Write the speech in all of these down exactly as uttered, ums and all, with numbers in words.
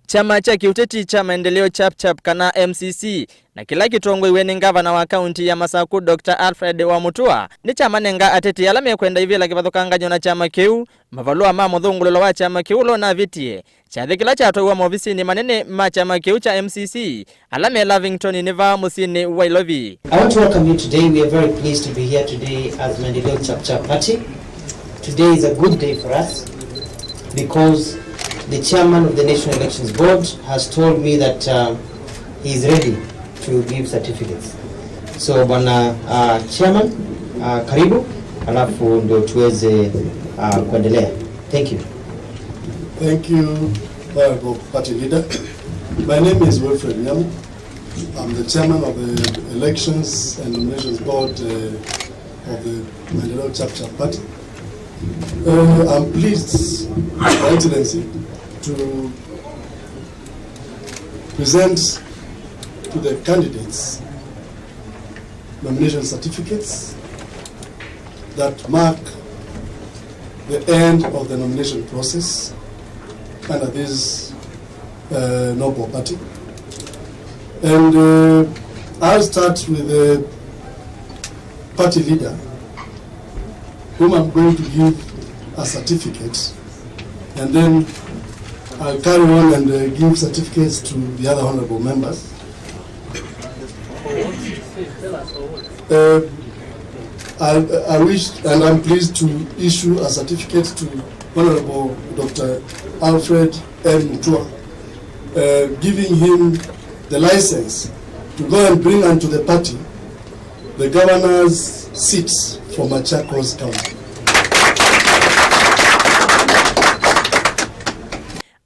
Kyama kya kĩũteti kya Maendeleo Chap Chap, kana M C C, na kĩla kĩtongoew'e nĩ ngavana wa kaunti ya Masaku, Doctor Alfred Wamutua, nĩkyamanenga ateti ala mekwenda ivĩla kĩvathũkangany'o na kyama kĩu mavalũa ma mũthũngũlũlo wa kyama kĩu ũla ũnavĩtie kyathĩ kĩla kyatwaiwa maovisinĩ manene ma kyama kĩu kya M C C, ala me Lavington nĩ vaa mũsyĩnĩ wa Ilovi. I want to welcome you today. We are very pleased to be here today as Maendeleo Chap Chap Party. Today is a good day for us because the chairman of the National Elections Board has told me that, uh, he is ready to give certificates. So, bwana, uh, chairman, uh, karibu, alafu ndio tuweze, uh, kuendelea. Thank you. Thank you, Honorable Party Leader. My name is Wilfred Nyamu. I'm the chairman of the Elections and Nominations Board, uh, of the Maendeleo Chap Chap Party. Uh, I'm pleased, Your Excellency, to present to the candidates nomination certificates that mark the end of the nomination process under this, uh, noble party. And, uh, I'll start with the party leader, whom I'm going to give a certificate, and then I'll carry on and, uh, give certificates to the other honorable members. Uh, I, I wish and I'm pleased to issue a certificate to Honorable Doctor Alfred M. Mutua, uh, giving him the license to go and bring unto the party the governor's seats for Machakos County.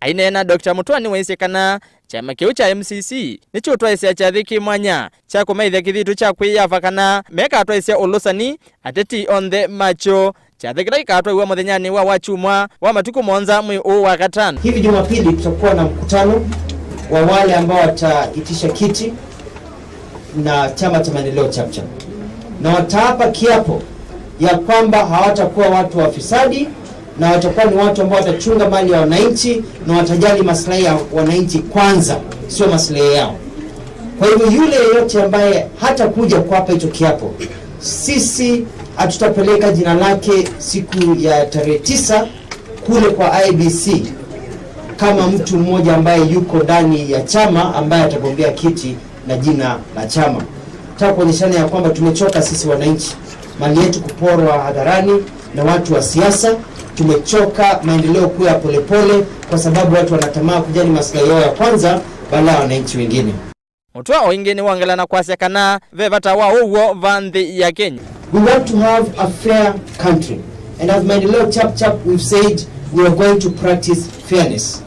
Aineena, Doctor Mutua nĩwaisye kana kyama kĩu kya M C C nĩkĩũtwaĩsya kyathĩ kĩ mwanya kya kũmaĩthya kĩthitũ kya kwĩyava kana mekatwaĩsya ũlũsani ateti onthe makyo. Kyathĩ kĩla kĩkatwaiwa mũthenyanĩ wa Wakyumwa wa matukũ mũonza mwei ũũ wa katano. Hivi Jumapili tutakuwa na mkutano wa wale ambao wataitisha kiti na chama cha Maendeleo Chap Chap, na wataapa kiapo ya kwamba hawatakuwa watu wafisadi, na watakuwa ni watu ambao watachunga mali ya wananchi na watajali maslahi ya wananchi kwanza, sio maslahi yao. Kwa hivyo, yule yeyote ambaye hatakuja kuapa hicho kiapo, sisi hatutapeleka jina lake siku ya tarehe tisa kule kwa I E B C kama mtu mmoja ambaye yuko ndani ya chama ambaye atagombea kiti na jina la chama. Nataka kuonyeshana ya kwamba tumechoka sisi wananchi, mali yetu kuporwa hadharani na watu wa siasa. Tumechoka maendeleo kuwa ya polepole kwa sababu watu wanatamaa kujali maslahi yao ya kwanza badala ya wananchi wengine. Mutua o ĩngĩ nĩwongela na kwasya kana ve vata wa ũw'o va nthĩ ya Kenya. We want to have a fair country, and as Maendeleo Chap Chap, we've said we are going to practice fairness.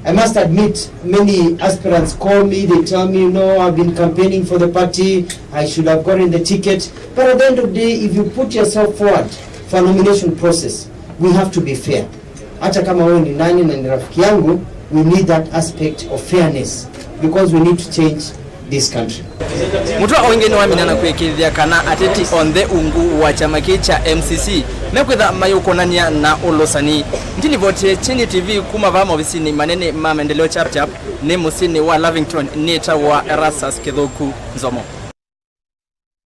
I must admit, many aspirants call me, they tell me, "No, I've been campaigning for the party, I should have gotten the ticket." But at the end of the day, if you put yourself forward for a nomination process, we have to be fair. Hata kama wewe ni nani na ni rafiki yangu, we need that aspect of fairness because we need to change this country. Mutua o ĩngĩ nĩwamina na kwĩkĩĩthya kana ateti onthe ungu wa kyama kĩĩ kya M C C mekwĩtha mayũkonany'a na ũlũsani. Ndinivoti Kyeni T V kuma vaa maovisinĩ manene ma Maendeleo Chap Chap nĩ mũsyĩnĩ wa Lavington, nĩtawa Erastus Kĩthũku Nzomo.